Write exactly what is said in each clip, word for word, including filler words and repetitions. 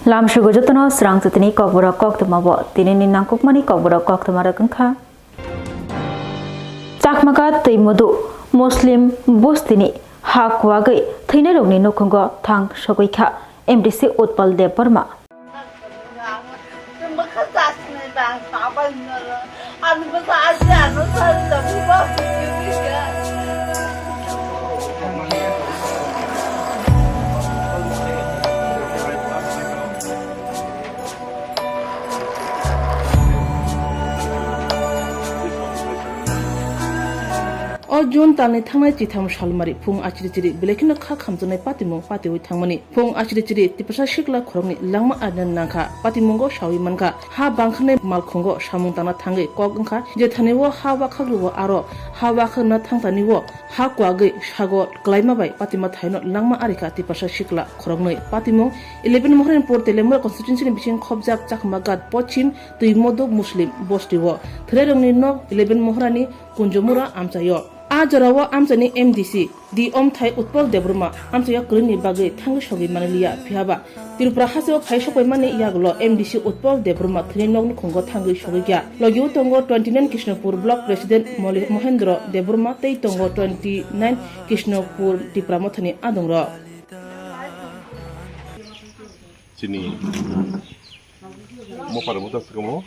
Lamsugo jotono srang chutini kokborok koktwma bo tinini nangkukmani kokborok koktwma rwk wngkha. Chakmaka Twimodu Muslim bostini ha kuwagwi thwinairokni nukhungo thang sogwi kha M D C Utpal Debbarma. O June talni thangnai chitham salmari phung achiri chiri belai kheno kha khamjaknai patimung patiwi thangmani. Phung achiri chiri Tiprasa sikla khoroknwi langma arina nangkha. Patimungo sawi mankha, ha bangkhanai malkhungo samung tangna thangwi kok wngkha, je thani o ha wakhak rwo aro ha wakhakna thangtani o ha kwagwi sago kwlaima bai patima thaino langma arikha Tiprasa sikla khoroknwi. Patimung eleven Mohoranpur Telemura constituency ni bising khobjak Chakma Ghat Pochim Twimodu Muslim bosti o thwrairokni nok eleven Mohorani Kunjumura amchaio. A jorao amchaini M D C D Omthai Utpal Debbarma amchaio kwrwngni bagwi thangwi sogwi manliya, phiyaba Tripura hasteo phai sokpaimani yagulo M D C Utpal Debbarma thwinai nokni khungo thangwi sogwi kha. Logio tongo twenty nine Krishnapur Block President Moli-, Mohendro Debbarma tei tongo twenty nine Krishnapur Tipra Mothani adongrok. Chini Mopar muta sikamo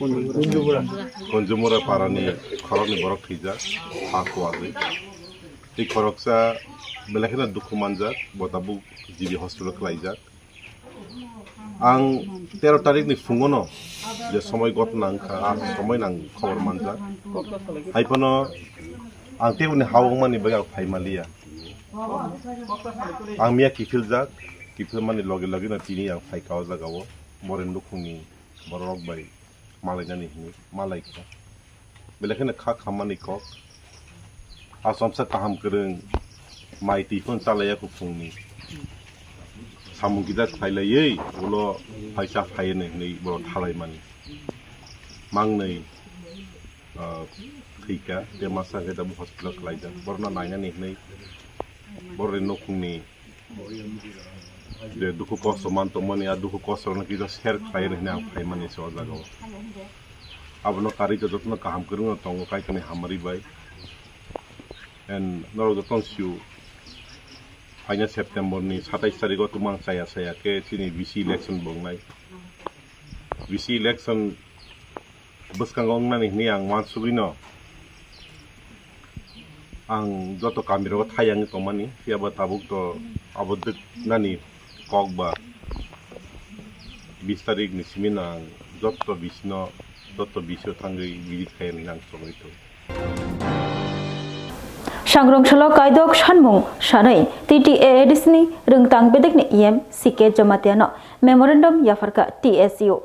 Kunjumura parani khorokni borok thwijak, ha kuwagwi. Tei khoroksa belai kheno dukhu manjak, bo tabuk G B hospital khlaijak. Ang tero tarikni phungono je somoi ghotna wngkha, a somoi nang khobor manjak. Haiphano ang teboni ha wngmani bagwi ang phai manliya. Ang miya kiphiljak, kiphilmani loge loge no tini ang phaikha o jagao. Boreni nukhungni bororok bai malainani hinwi malaikha. Belai kheno kha khammani kok. Achomsa kaham kwrwng mai twi phano chalaiya kuphungni. Samung kisa khlailaiwi ulo phaisa phaiya hinwi borok thalaimani. Mangnwi, ah, thwikha, tei masa khe tabuk hospital khlaijak. Borokno nainani hinwi borokni nukhungni je dukhu kosto man tongmani, a dukhu kosto rokno kisa share khlai rw hinwi ang phaimani se o jagao. Abono karwi khe jotono kaham kwrwngno tongo Kaitorni hamari bai. And norok jotono sio, phaina September ni satais tarikh o tumang chaya chaya khe chini V C election bo wngnai. V C election bwskango wngnani hinwi ang uansugwino ang joto kamirogo thai wngwi tongmani, phiyaba tabuk to abo dwknani kok ba bis tarikh ni simi no ang joto bisino, joto bisio thangwi visit khai hinwi ang chongwi tongo. Sangrong salo kaidok sanmung sanwi T T A A D C ni rwngtang bedekni E M C K Jamatia no memorandum yapharkha T S U.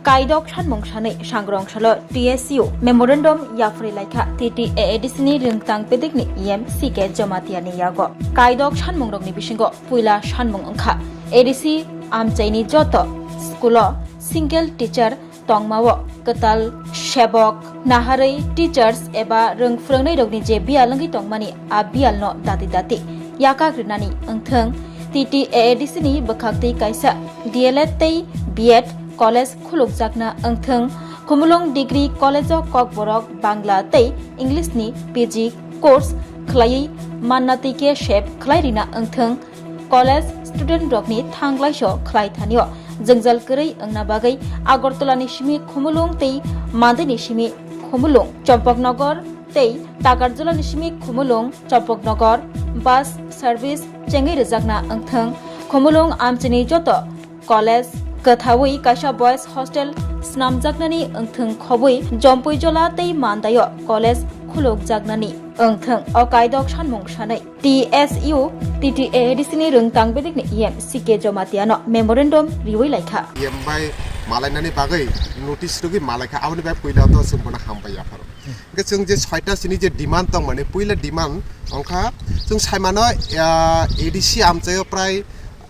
Kaidok sanmung sanwi sangrong salo T S U memorandum yapharwi laikha T T A A D C ni rwngtang bedekni E M C K Jamatia ni yago. Kaidok sanmung rokni bisingo puila sanmung wngkha A D C amchaini joto school o single teacher tongmao kwtal sebok naharwi teachers eba rwng phwrwngnairokni je biyal wngwi tongmani, a biyalno dati dati yakak rinani wngthwng. T T A A D C ni bwkhaktwi kaisa D L Ed tei B Ed college khulukjakna wngthwng. Khumulwng Degree College o Kokborok Bangla tei English ni P G course khlaiwi manna twi khe sep khlai rina wngthwng. College student rokni thanglaiso khlai thanio jwngjal kwrwi wngna bagwi Agartala ni simi Khumulwng tei Mandai ni simi Khumulwng, Champaknagar tei Takarjala ni simi Khumulwng, Champaknagar bus service chengwi rwjakna wngthwng. Khumulwng amchini joto college kwthawi kaisa boys hostel snamjaknani wngthwng khobwi Jompuijola tei Mandaio college khulukjaknani wngthwng. O kaidok sanmung sanwi T S U, T T A A D C ni rwngtang bedekni E M C K Jamatia no memorandum riwi laikha. E M bai malainani bagwi notice rwgwi malaikha, aboni bai puila to chwng bono hambai yapharo. Hwnkhe chwng je soita chini je demand tongmani, puila demand wngkha chwng saimano, ah, A D C amchaio prai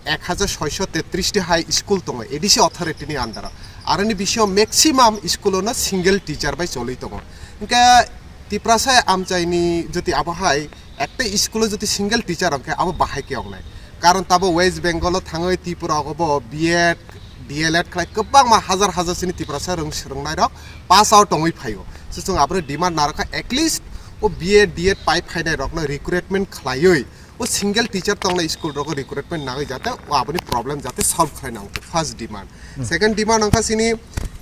ek hajar soiso tetris ti hai school tongo A D C authority ni under o. Aroni bisingo maximum school ono single teacher bai cholwi tongo. Hwnkhe Tiprasa amchaini jodi abo hai ekta school o jodi single teacher hwnkhe abo bahai khe wngnai. Karon tabo West Bengal o thangwi Tripura o bo B Ed, D L Ed khlai kwbangma hazar hazar chini Tiprasa rwng swrwngnairok pass out tongwi phaio. So chwng abono demand narwkha, at least o B Ed, D Ed pai phainairokno recruitment khlaiwi o single teacher tongnai school rogo recruitment nangwi jate o aboni problem jate solve khlaina wngkha, first demand. Second demand wngkha chini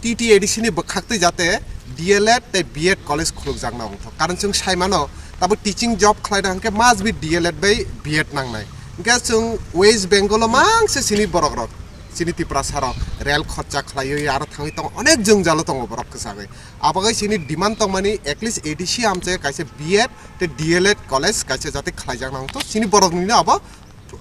T T A D C ni bwkhaktwi jate D L Ed tei B Ed college khulukjakna wngkha, karon chwng saimano tabuk teaching job khlaina hwnkhe must be D L Ed bai B Ed nangnai. Hwnkhe chwng West Bengal o mangse chini borok rok, chini Tiprasa rok rel khorcha khlaiwi aro thangwi tongo, onek jwngjalo tongo borok kwchagwi. Abagwi chini demand tongmani at least A D C amchai kaisa B Ed tei D L Ed college kaisa jate khlaijakna wngtho, chini boroknino abo,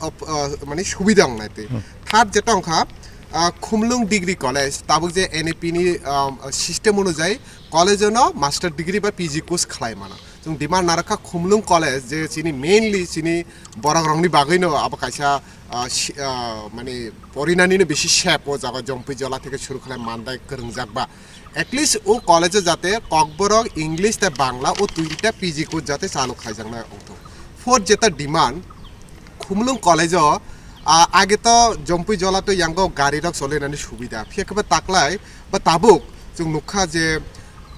uh, uh, mani subida wngnai tei. Third jeta wngkha, uh, Khumlung Degree College, tabuk je N A P ni, um, system onujai college ono master degree ba P G course khlai mano. Chwng demand narwkha Khumlung College, je chini mainly chini borok rokni bagwino abo kaisa, ah, si-, ah, mani porinanino bisi sep o jaga Jompui Jola theke suru khlai Mandai kwrwngjak ba. At least o college o jate Kokborok, English tei Bangla o twinta P G course jate chalu khlaijaknai wngthok. Fourth jeta demand, Khumlung college o, ah, age to Jompui Jola to yango gari rok solenani subida. Phiya khe ba taklai ba tabuk chwng nukha je,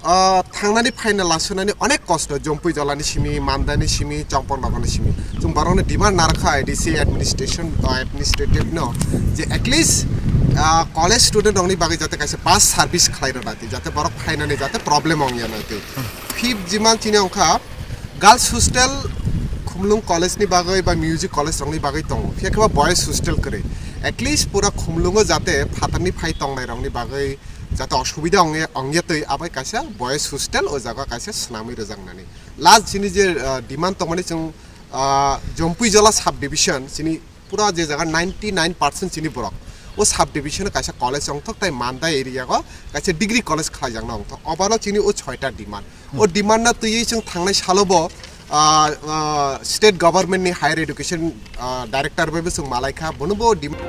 ah, thangnani phaina lasunani onek kosto, Jompui Jolani simi, Mandani simi, Chongpong Nogorni simi. Chwng borokno demand narwkha A D C administration, ah, administrative no je at least, ah, college student rokni bagwi jate kaisa bus service khlai rwna tei jate borok phainani jate problem ongya nai tei. Fifth demand chini wngkha girls hostel Khumlung college ni bagwi ba music college rokni bagwi tongo, phiya khe ba boys hostel kwrwi. At least pura Khumlungo jate phatarni phai tongnai rokni bagwi jate osubida ongya, ongya twi abai kaisa boys hostel o jaga kaisa swnamwi rwjaknani. Last chini je, ah, demand tongmani chwng, ah, Jompui Jola sub division chini pura je jaga ninety nine percent chini borok o sub division o kaisa college wngthok tei Mandai area o kaisa degree college khlaijakna wngthok. Obano chini o soita demand. O demand no twiwi chwng thangnai salo bo, ah, ah, state government ni higher education, ah, director bai bo chwng malai kha, bono bo demand.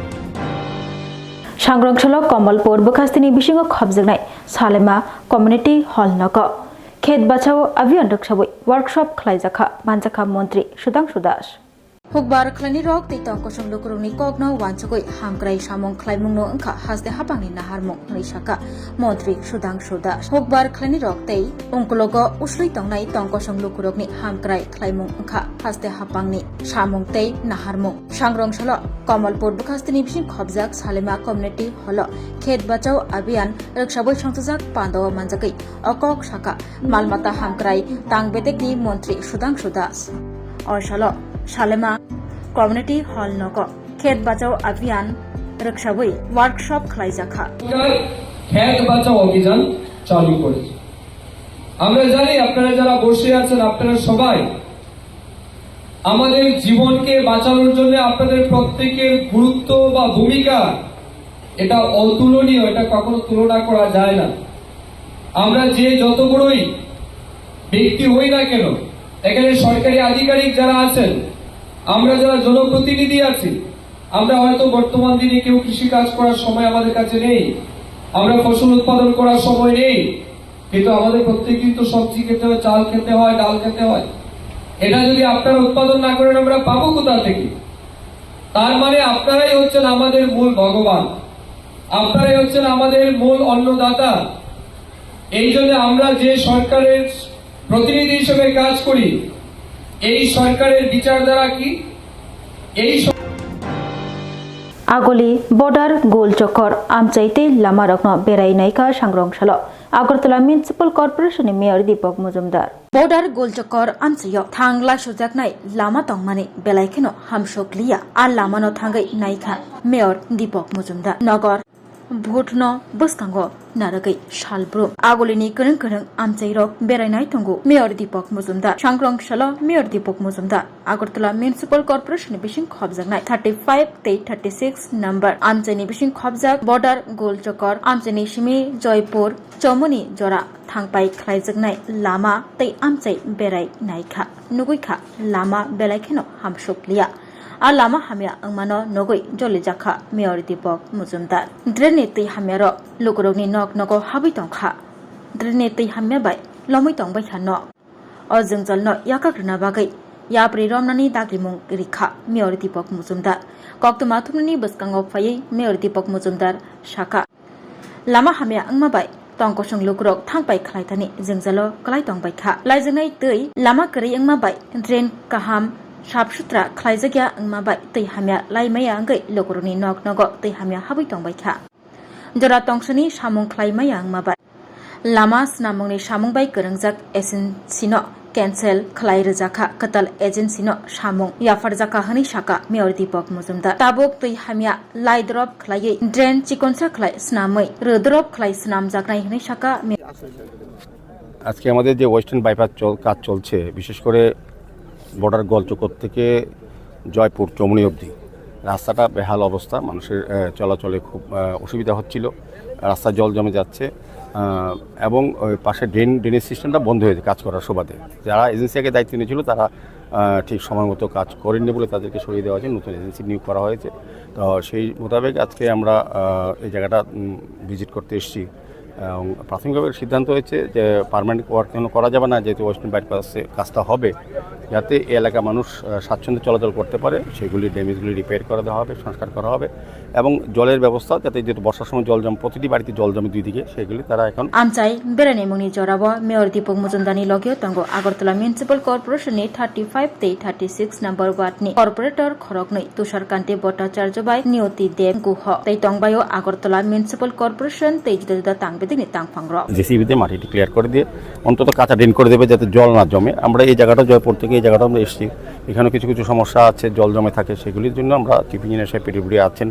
Sangrong salo Kamalpur bwkhastini bisingo khopjaknai Salema Community Hall nogo Khet Bachao Abhiyan rwksawi workshop khlaijakha, manjakha Montri Sudhangshu Das. Hukbar khlainai rok tei tong kosong lukurokni kokno wansugwi hamkrai samung khlaimungno wngkha haste hapangni naharmung, hwnwi sakha Montri Sudhangshu Das. Hukbar khlainai rok tei ungkulogo usui tongnai tong kosong lukurokni hamkrai khlaimung wngkha haste hapangni samung tei naharmung. Sangrong salo Kamalpur bwkhastini bising khopjak Salema Community Hall o Khet Bachao Abhiyan rwksawi songchajak pandao manjagwi o kok sakha mal mata hamkrai tang bedekni Montri Sudhangshu Das. O salo Salema Community Hall nogo Khet Bachao Abhiyan rwksawi workshop khlaijakha. খেত বাঁচাও অভিযান চালু করেছে। আমরা জানি আপনারা যারা বসে আছেন, আপনারা সবাই আমাদের জীবনকে বাঁচানোর জন্য আপনাদের প্রত্যেকের গুরুত্ব বা ভূমিকা, এটা অতুলনীয়, এটা কখনো তুলনা করা যায় না। আমরা যে যত বড়ই ব্যক্তি হই না কেন, এখানে সরকারি আধিকারিক যারা আছেন, আমরা যারা জনপ্রতিনিধি আছি, আমরা হয়তো বর্তমান দিনে কেউ কৃষি কাজ করার সময় আমাদের কাছে নেই, আমরা ফসল উৎপাদন করার সময় নেই, কিন্তু আমাদের প্রত্যেক দিন তো সবজি খেতে হয়, চাল খেতে হয়, ডাল খেতে হয়। এটা যদি আপনারা উৎপাদন না করেন, আমরা পাবো কোথা থেকে? তার মানে আপনারাই হচ্ছেন আমাদের মূল ভগবান, আপনারাই হচ্ছেন আমাদের মূল অন্নদাতা। এই জন্য আমরা যে সরকারের প্রতিনিধি হিসেবে কাজ করি, এই সরকারের বিচারধারা কি? এই স- Agoli border gol chokor amchai tei lama rokno berai naikha Sangrong salo Agartala Municipal Corporation ni Mayor Deepak Majumdar. Border gol chokor amchaio thang laisujaknai lama tongmani belai kheno hamsok liya. A lamano thangwi naikha Mayor Deepak Majumdar. Nogor Vote no bwskango narwgwi salbrum. Agolini kwrwng kwrwng amchairok berainai tongo Mayor Deepak Majumdar. Sangrong salo Mayor Deepak Majumdar Agartala Municipal Corporation ni bising khopjaknai thirty five tei thirty six number amchaini bising khopjak border gol chokor amchaini simi Joypur Chomoni jora thangpai khlaijaknai lama tei amchai berai naikha. Nugwi kha lama belai kheno hamsok liya. A lama hamya wngmano nugwi jolijakha Mayor Deepak Majumdar. Drain ni twi hamyarok lukurokni nok nogo habwi tongkha. Drain ni twi hamya bai lomwi tongbaikha nok. O jwngjalno yakak rwna bagwi yapri romnani dagrimung rikha Mayor Deepak Mojumdar. Koktwma thumnani bwskango phaiwi Mayor Deepak Mojumdar sakha, lama hamya wngma bai tongkosong lukurok thangpai khlaithani jengjalo kwlai tongbaikha. Laijaknai twi lama kwrwi wngma bai drain kaham sap sutra khlaijakya wngma bai twi hamya laimaya wngwi lukurokni nok nogo twi hamya habwi tongbaikha. Jora tongsani samung khlai maya wngma bai lama snamungni samung bai kwrwngjak agency no cancel khlai rwjakha, kwtal agency no samung yapharjakha hwnwi sakha Mayor Deepak Mojumdar. Tabuk twi hamya lai drop khlaiwi drain chikonsa khlai snamwi rw drop khlai snamjaknai hwnwi sakha Mayor. আজকে আমাদের যে western bypass চল-, কাজ চলছে, বিশেষ করে বর্ডার গোয়ালচক্কর থেকে জয়পুর চৌমুহনী অবধি রাস্তাটা বেহাল অবস্থা, মানুষের, আহ, চলাচলে খুব, আহ, অসুবিধা হচ্ছিল, রাস্তায় জল জমে যাচ্ছে, আহ, এবং ওই পাশে ড্রেন, ড্রেনেজ সিস্টেমটা বন্ধ হয়েছে কাজ করার সুবাদে। যারা এজেন্সি আগে দায়িত্ব নিয়েছিল তারা, আহ, ঠিক সময় মতো কাজ করেননি বলে তাদেরকে সরিয়ে দেওয়া হয়েছে, নতুন এজেন্সি নিয়োগ করা হয়েছে। তো সেই মোতাবেক আজকে আমরা, আহ, এই জায়গাটা, উম, ভিজিট করতে এসেছি। এবং প্রাথমিকভাবে সিদ্ধান্ত হয়েছে যে পার্মানেন্ট ওয়ার্ক কোনো করা যাবে না, যেহেতু ওয়েস্টার্ন বাইপাসে কাজটা হবে, যাতে এই এলাকার মানুষ, আহ, স্বাচ্ছন্দ্যে চলাচল করতে পারে, সেগুলি ড্যামেজগুলি রিপেয়ার করে দেওয়া হবে, সংস্কার করা হবে। এবং জলের ব্যবস্থা যাতে, যেহেতু বর্ষার সময় জল জম, প্রতিটি বাড়িতে জল জমে দুই দিকে, সেগুলি তারা এখন Amchai beraini mungni jorao Mayor Deepak Mojumdarni logio tongo Agartala Municipal Corporation ni thirty five tei thirty six number ward ni corporator khoroknwi Tushar Kanti Bhattacharya bai Niyoti Deb Guha tei tongbaio Agartala Municipal Corporation tei juda juda tangbedekni tangphangrok. JCB দিয়ে মাটিটি ক্লিয়ার করে দিয়ে অন্তত কাঁচা ড্রেন করে দেবে, যাতে জল না জমে। আমরা এই জায়গাটা জয়পুর থেকে এই জায়গাটা আমরা এসেছি, এখানে কিছু কিছু সমস্যা আছে, জল জমে থাকে, সেগুলির জন্য আমরা চিফ ইঞ্জিনিয়ার সাহেব পিডব্লিউডি আছেন,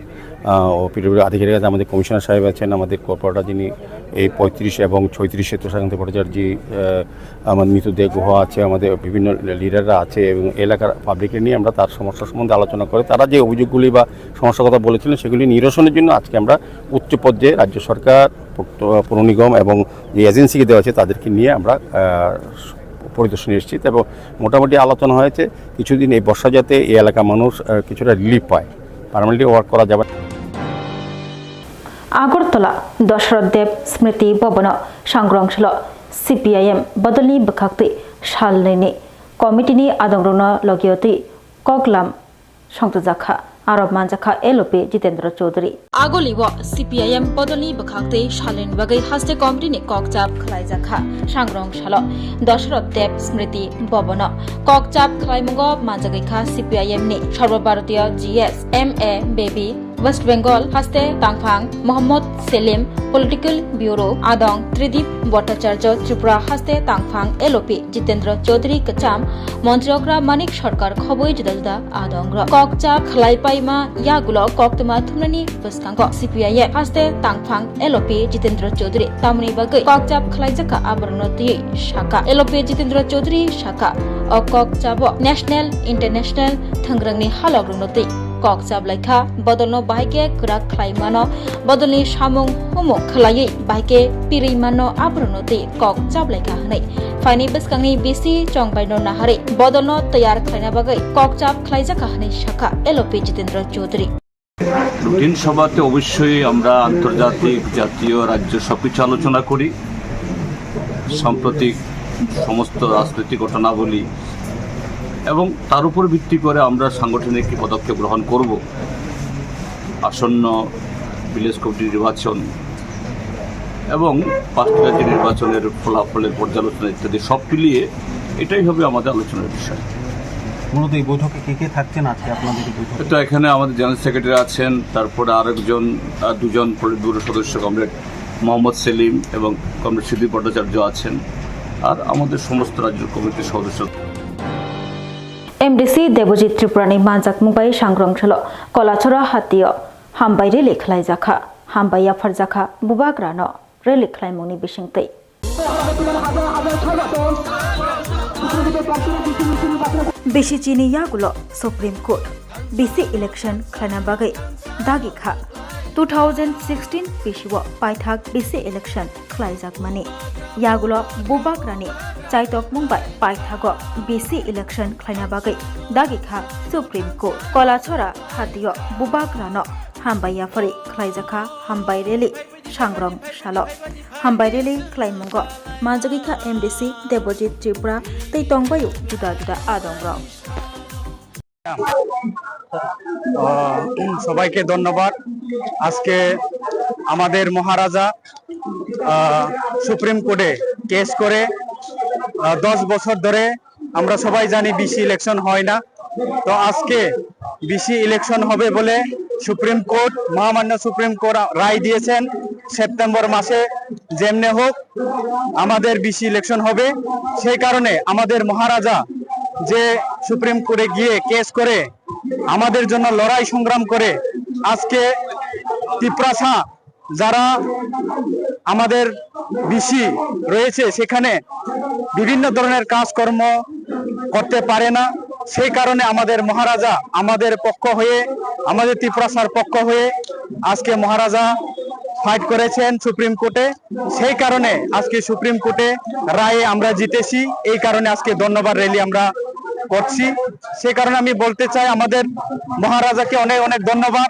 আহ, ও পিডব্লিউডি আধিকারিক আছে, আমাদের কমিশনার সাহেব আছেন, আমাদের কর্পোরেটর যিনি এই পঁয়ত্রিশ এবং ছয়ত্রিশে তুষারকান্তি ভট্টাচার্য, আহ, আমার মৃতদেহ গুহা আছে, আমাদের বিভিন্ন লিডাররা আছে এবং এলাকার পাবলিককে নিয়ে আমরা তার সমস্যা সম্বন্ধে আলোচনা করে তারা যে অভিযোগগুলি বা সমস্যার কথা বলেছিলেন সেগুলি নিরসনের জন্য আজকে আমরা উচ্চ পর্যায়ে রাজ্য সরকার, পৌর-, পৌর নিগম এবং যে এজেন্সিকে দেওয়া হয়েছে তাদেরকে নিয়ে আমরা, আহ, পরিদর্শনে এসেছি। তবে মোটামুটি আলোচনা হয়েছে কিছুদিন এই বর্ষা যাতে এই এলাকার মানুষ, আহ, কিছুটা রিলিফ পায়, পার্মানেন্টলি ওয়ার্ক করা যাবে। Agartala Dosroth Deb Smriti Bhavan o Sangrong Salo C P I M bodolni bwkhaktwi salnwini committee ni adongrokno logiotwi koklam songchajakha, arok manjakha L O P Jitendra Chaudhary. Agoli o C P I M bodolni bwkhaktwi salnwini bagwi haste committee ni kokchap khlaijakha Sangrong Salo Dosroth Deb Smriti Bhavan o. Kokchap khlaimungo manjagwi kha C P I M ni Sarva Bharatiya G S, M A Baby, West Bengal haste tangphang Mohammad Selim, Political Bureau adong Tridip Bhattacharya, Tripura haste tangphang L O P Jitendra Chaudhary, kwcham Montriokra Manik Sarkar, khobwi juda juda adongrok. Kokchap khlaipaima yagulo koktwma thumnani bwskango C P I M haste tangphang L O P Jitendra Chaudhary tamoni bagwi kokchap khlaijakha aborokno twiwi sakha. L O P Jitendra Chaudhary sakha, o kokchabo national, international thwngrwngni halokrokno twi kokchap laikha, bodolno bahai khe kwrak khlai mano, bodolni samung humung khlaiwi bahai khe pirwi mano aborokno twi kokchap laikha hwnwi phaini bwskangni B C chongbaino naharwi bodolno tiyar khlaina bagwi kokchap khlaijakha hwnwi sakha L O P Jitendra Chaudhary. Routine সভাতে অবশ্যই আমরা আন্তর্জাতিক, জাতীয়, রাজ্য সবকিছু আলোচনা করি। সাম্প্রতিক সমস্ত রাজনৈতিক ঘটনাবলী এবং তার উপর ভিত্তি করে আমরা সাংগঠনিক কি পদক্ষেপ গ্রহণ করব। আসন্ন ভিলেজ কমিটি নির্বাচন এবং পাঁচটি রাজ্য নির্বাচনের ফলাফলের পর্যালোচনা ইত্যাদি সব মিলিয়ে এটাই হবে আমাদের আলোচনার বিষয়। মূলত এই বৈঠকে কে কে থাকছেন আজকে আপনাদের এই বৈঠকে? তো এখানে আমাদের জেনারেল সেক্রেটারি আছেন, তারপরে আরেকজন, আহ, দুজন পলিট ব্যুরো সদস্য কমরেড মোহাম্মদ সেলিম এবং কমরেড সিদ্দিক ভট্টাচার্য আছেন, আর আমাদের সমস্ত রাজ্য কমিটির সদস্য। M D C Debojit Tripurani manjakmung bai Sangrong Salo Kolachora hatio hambai rally khlaijakha, hambai yapharjakha Bubagrano rally khlaimungni bisingtwi. B C chini yagulo Supreme Court B C election khlaina bagwi dagi kha. Two thousand sixteen B C o paithak B C election khlaijakmani yagulo Bubagrani chaitokmung bai paithago B C election khlaina bagwi dagi kha Supreme Court. Kolachora hatio Bubagrano hambai yapharwi khlaijakha hambai rally Sangrong Salo. Hambai rally khlaimungo manjagwi kha M D C Debojit Tripura tei tongbaio juda juda adongrok. আহ, সবাইকে ধন্যবাদ। আজকে আমাদের মহারাজা, আহ, সুপ্রিম কোর্টে কেস করে, আহ, দশ বছর ধরে আমরা সবাই জানি ভিসি ইলেকশন হয় না। তো আজকে ভিসি ইলেকশন হবে বলে সুপ্রিম কোর্ট, মহামান্য সুপ্রিম কোর্ট রায় দিয়েছেন, সেপ্টেম্বর মাসে যেমনে হোক আমাদের ভিসি ইলেকশন হবে। সেই কারণে আমাদের মহারাজা যে সুপ্রিম কোর্টে গিয়ে কেস করে, আমাদের জন্য লড়াই সংগ্রাম করে, আজকে তিপ্রাসা যারা আমাদের ভিসি রয়েছে, সেখানে বিভিন্ন ধরনের কাজকর্ম করতে পারে না। সেই কারণে আমাদের মহারাজা আমাদের পক্ষ হয়ে, আমাদের তিপ্রাসার পক্ষ হয়ে আজকে মহারাজা ফাইট করেছেন সুপ্রিম কোর্টে। সেই কারণে আজকে সুপ্রিম কোর্টে রায়ে আমরা জিতেছি। এই কারণে আজকে ধন্যবাদ র‍্যালি আমরা করছি। সেই কারণে আমি বলতে চাই, আমাদের মহারাজাকে অনেক অনেক ধন্যবাদ।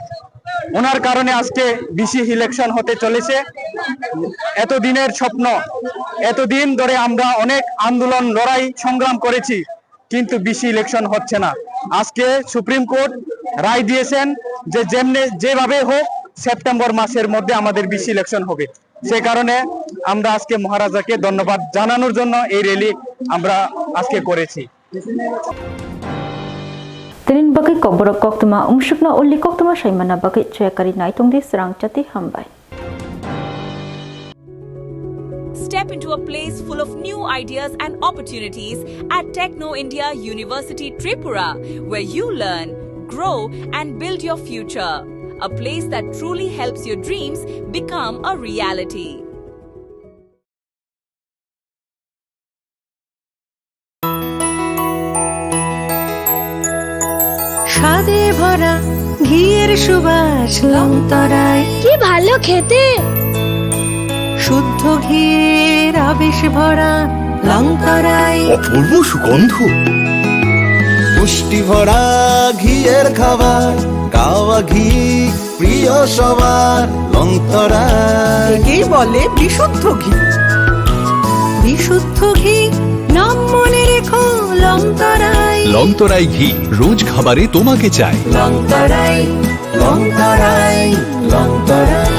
ওনার কারণে আজকে ভিসি ইলেকশন হতে চলেছে। এতদিনের স্বপ্ন, এতদিন ধরে আমরা অনেক আন্দোলন, লড়াই, সংগ্রাম করেছি, কিন্তু ভিসি ইলেকশন হচ্ছে না। আজকে সুপ্রিম কোর্ট রায় দিয়েছেন যে যেমনে, যেভাবে হোক সেপ্টেম্বর মাসের মধ্যে আমাদের ভিসি ইলেকশন হবে। সে কারণে আমরা আজকে মহারাজাকে ধন্যবাদ জানানোর জন্য এই র‍্যালি আমরা আজকে করেছি। Tinin bagwi kokborok koktwma, umsukno uli koktwma saimana bagwi chayakari naitung di srang chati hambai. Step into a place full of new ideas and opportunities at Techno India University Tripura, where you learn, grow, and build your future. A place that truly helps your dreams become a reality. স্বাদে ভরা ঘিয়ের সুবাস লংতরায়। কি ভালো খেতে! শুদ্ধ ঘিয়ের আবেশ ভরা লংতরায়। অপূর্ব সুগন্ধ। পুষ্টি ভরা ঘিয়ের খাবার, কাওয়া ঘি প্রিয় সবার, লংতরায়। একেই বলে বিশুদ্ধ ঘি। বিশুদ্ধ ঘি, নাম মনে রেখো, লংতরায়। লংতরায় ঘি, রোজ খাবারে তোমাকে চাই। লংতরায়, লংতরায়, Longtharai.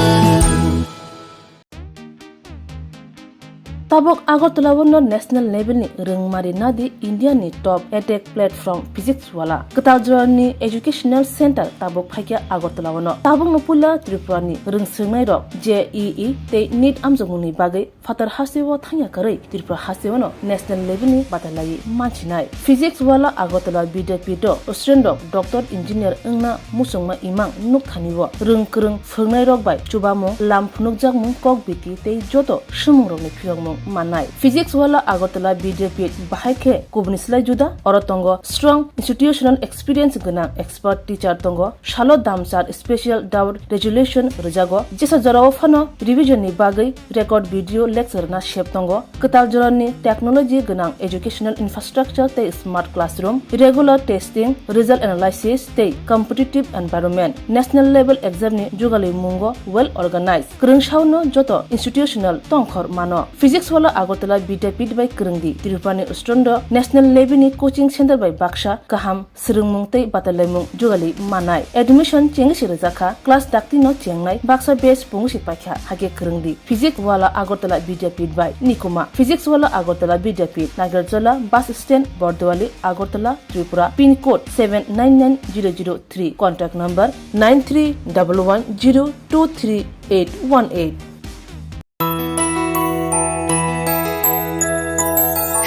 Tabuk Agartala o no national level ni rwngmari nadi India ni top edtech platform Physics Wala. Kwtal jora ni educational center tabuk phaikha Agartala o no. Tabuk no puila Tripura ni rwngswngnai rok J E E tei NEET amjokmung ni bagwi phatar haste o thangya kwrwi Tripura haste o no national level ni batalai manchinai. Physics Wala Agartala Vidyapith o student rok doctor engineer wngna muchungma imang nukthani o rwng kwrwng phwrwngnairok bai chubamung, lam phunukjakmung, kok biti tei joto swmwngrokni phiyokmung mannai. Physics Wala Agartala Vidyapith bahai khe kubuni slai juda, oro tongo strong institutional experience gwnang expert teacher tongo, salo damchar special doubt resolution rwjago, jesa jorao phano revision ni bagwi record video lecture na sep tongo. Kwtal jorani technology gwnang educational infrastructure tei smart classroom, regular testing, result analysis tei competitive environment, national level exam ni jugalwi mungo well organized. Kwrwngsao no joto institutional tongkhor mano. Physics Wala Agartala Vidyapith bai kwrwngdi. Tripura ni student rok national level ni coaching center bai baksa kaham swrwngmung tei batalaimung jugali manai. Admission chengwi se rwjakha, class dakti no chengnai, baksa batch pungwi se paikha, hakhe kwrwngdi. Physics Wala Agartala Vidyapith bai nikuma. Physics Wala Agartala Vidyapith, Nagarjala, bus stand, Bordowali, Agartala, Tripura, pin code seven nine nine zero zero three, contact number nine three double one zero two three eight one eight.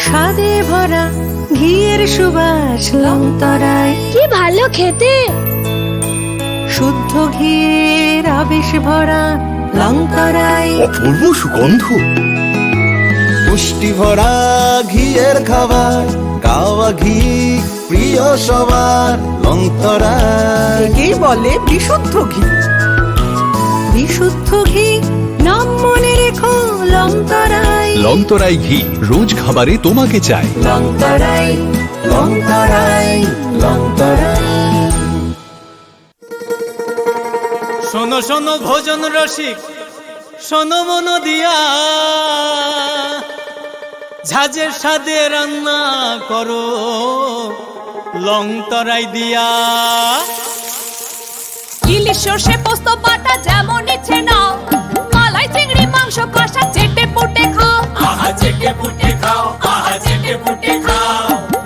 স্বাদে ভরা ঘিয়ের সুবাস লংতরায়। কি ভালো খেতে! শুদ্ধ ঘিয়ের আবেশ ভরা লংতরায়। অপূর্ব সুগন্ধ। পুষ্টি ভরা ঘিয়ের খাবার, কাওয়া ঘি প্রিয় সবার, লংতরায়। একেই বলে বিশুদ্ধ ঘি। বিশুদ্ধ ঘি, নাম মনে রেখো, লংতরায়। লংতরায় ঘি, রোজ খাবারে তোমাকে চাই। লংতরায়, লংতরায়, লংতরায়। শোনো শোনো ভোজন রসিক, শোনো মন দিয়া, ঝাঁঝের স্বাদে রান্না করো। Long torai dia. ইলিশ সর্ষে পোস্ত বাটা যেমন ইচ্ছে নাও, মালাই চিংড়ি মাংস কষা চেটে পুটে খাও। আহা চেটে পুটে খাও, আহা চেটে পুটে খাও।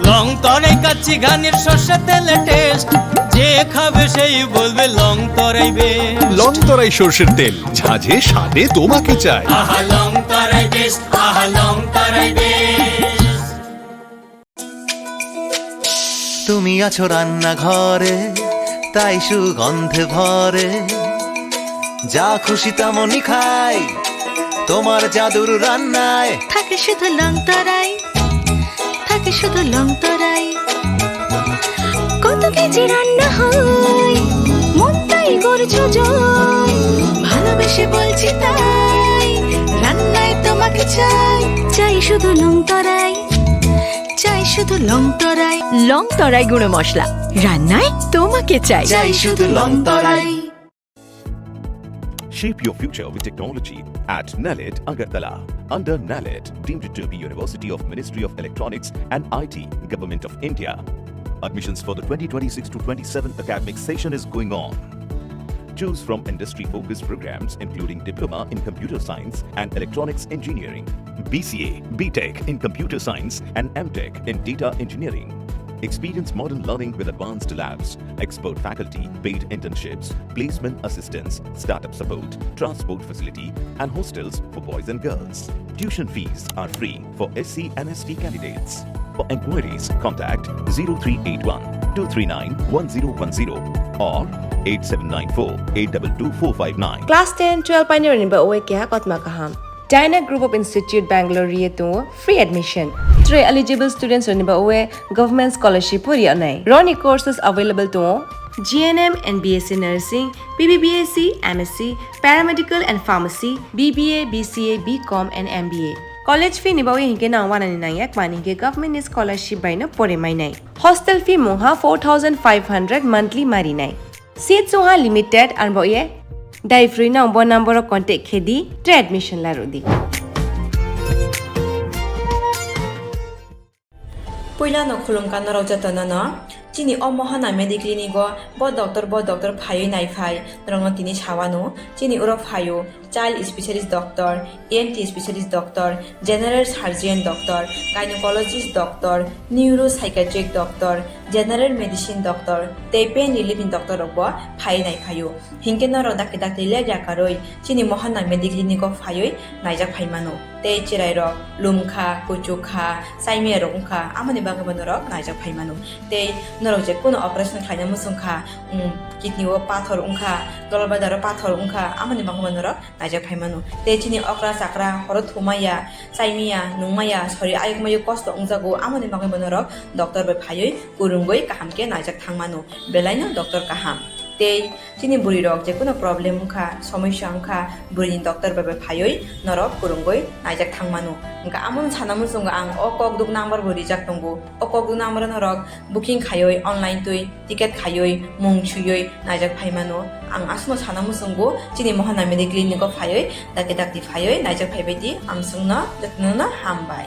লং তরাই কাচ্চি ঘানির সর্ষে তেলে টেস্ট, যে খাবে সেই বলবে লং তরাই বেস্ট। লং তরাই সর্ষের তেল, ঝাঁঝে স্বাদে তোমাকে চাই। আহা লং তরাই বেস্ট, আহা লং তরাই বেস্ট। তুমি আছো রান্নাঘরে, তাই সুগন্ধে ভরে। যা খুশি তেমনই খাই, তোমার জাদুর রান্নায়। থাকে শুধু লং তরাই, থাকে শুধু লং তরাই। কত কেজি রান্না হয়, মনটাই করছো জয়। ভালোবেসে বলছি তাই, রান্নায় তোমাকে চাই। চাই শুধু লং তরাই, চাই শুধু লং তরাই। লং তরাই গুঁড়ো মশলা, রান্নায় তোমাকে চাই। চাই শুধু লং তরাই। Shape your future with technology at NALED Agartala. Under NALED, deemed to be University of Ministry of Electronics and I T, Government of India. Admissions for the twenty twenty-six to twenty-seven academic session is going on. Choose from industry-focused programs including Diploma in Computer Science and Electronics Engineering, B C A, B Tech in Computer Science and M Tech in Data Engineering. Experience modern learning with advanced labs, expert faculty, paid internships, placement assistance, startup support, transport facility, and hostels for boys and girls. Tuition fees are free for S C and S T candidates. For enquiries, contact zero three eight one two three nine one zero one zero or eight seven nine four eight double two four five nine. Class ten, twelve painirokni ba oe keha kotma kaham. Dyna Group of Institute Bangalore ri tongo free admission. Tre eligible students rokni ba oe government scholarship o ri onai. Roni courses available tongo G N M and B S C Nursing, B B B S C, M S C, Paramedical and Pharmacy, B B A, B C A, B Com and M B A. College fee ni ba oe hinkhe nang wanani nangya kmani hinkhe government ni scholarship bai no pore mainai. Hostel fee mungha four thousand five hundred monthly marinai. Seat sungha limited, arbo ye dai phrwi no bo number o contact khe di, tre admission la rw di. Puila no khulumkha norok jotono no, chini o Mohana Mediclinic o bo doctor, bo doctor phaiwi naiphai, norok no tini sawano, chini oro phaio child specialist doctor, E N T specialist doctor, general surgeon doctor, gynecologist doctor, neuropsychiatric doctor, general medicine doctor, tei pain relief ni doctor rok bo phai nai phaio. Hinkhe norok dakti dakti leg yakarwi chini Mohana Mediclinic o phaiwi naijak phai mano. Tei chwrai rok lumkha, kuchukha, chaimiya rok wngkha, amoni bagwi bo norok naijak phai mano. Tei norok je kuno operation khlaina muchungkha, um, kidney o pathor wngkha, dolbadar o pathor wngkha, amoni bagwi bo norok naijak phai mano. Tei chini okra chakra horo thumaya, chaimiya, nungmaya, sori ayuk mayuk kosto wngjago, amoni bagwi bo norok doctor bai phaiwi kwrwngwi kaham khe naijak thang mano, belai no doctor kaham. Tei chini bwrwi rok je kuno problem wngkha, somosya wngkha, bwrwi ni doctor bai bai phaiwi norok kwrwngwi naijak thang mano. Wngkha amoni sana muchungo ang o kok duk number bo rijak tongo, o kok duk number o norok booking khaiwi online twi ticket khaiwi mung swiwi naijak phai mano. Ang aswkno sana muchungo chini Mohana Mediclinic o phaiwi dakti dakti phaiwi naijak phai bai di, amswkno jotono no hambai.